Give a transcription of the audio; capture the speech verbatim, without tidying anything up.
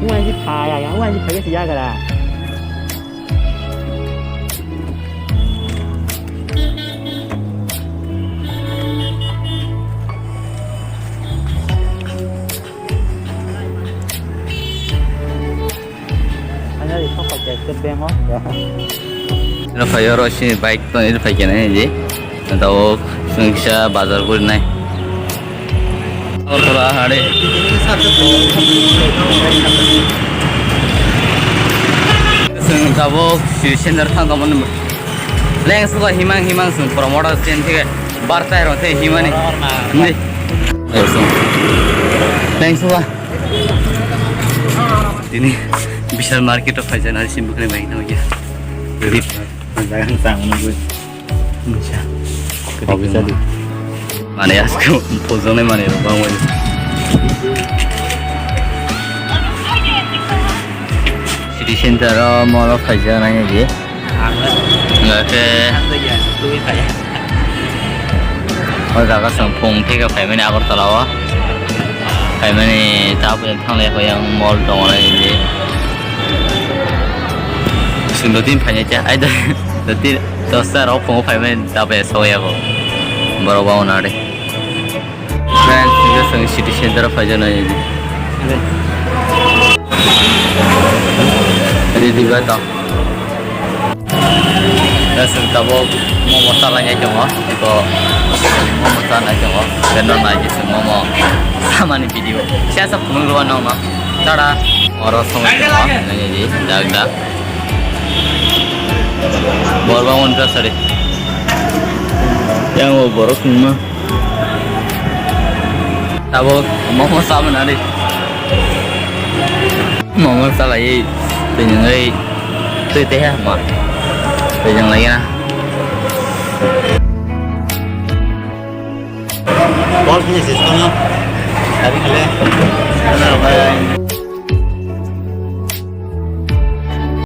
Wani si phai ya, wani si phai ya si ya gara. Ano ri sok pakai ke beng o. Ano phai oro si bike to ini phai kena ji. Tabuk chwng kisa bazar gurinai. Agartala hari. Chwng tabuk city center thang tongmani. Lengsuka himang himang chwng promoter stand thike bar tai rw thai himani. Hindi. Lengsuka. Tini Vishal market o phaijak nai sim bwkhwnai bai tongya. Jaga tang nugwi. Misa. Mane asko pojongnai mane rok bang wai. City center o mall o phaijak nai di. Hingke o jaga chwng phung theke phaimani Agartala o. Phaimani tabuk thanglai kho yang mall tongo nai di. Chwng do tin phainai cha. Ai do, do tin dosta rok phungo phaimani tabuk soya kho. Borok bang nari. Friends, hingke chwng city center o phaijaknai. Ready ba tong. Da chwng tabuk momo chalai nai tongo. Iko momo chanai tongo. Beno nai chwng momo samani video. Siya sa phunuk rwa nong no. Tada. Oro songwi tongo. Nai di, dak dak. Borok bang wngkha sari. Yang o borok wngma. Tabuk momo samani ari. Momo salai twi nungwi twi teha ma. Twi jang lagi na. Bol phini sis kono. Tadi kale. Kono rok bai.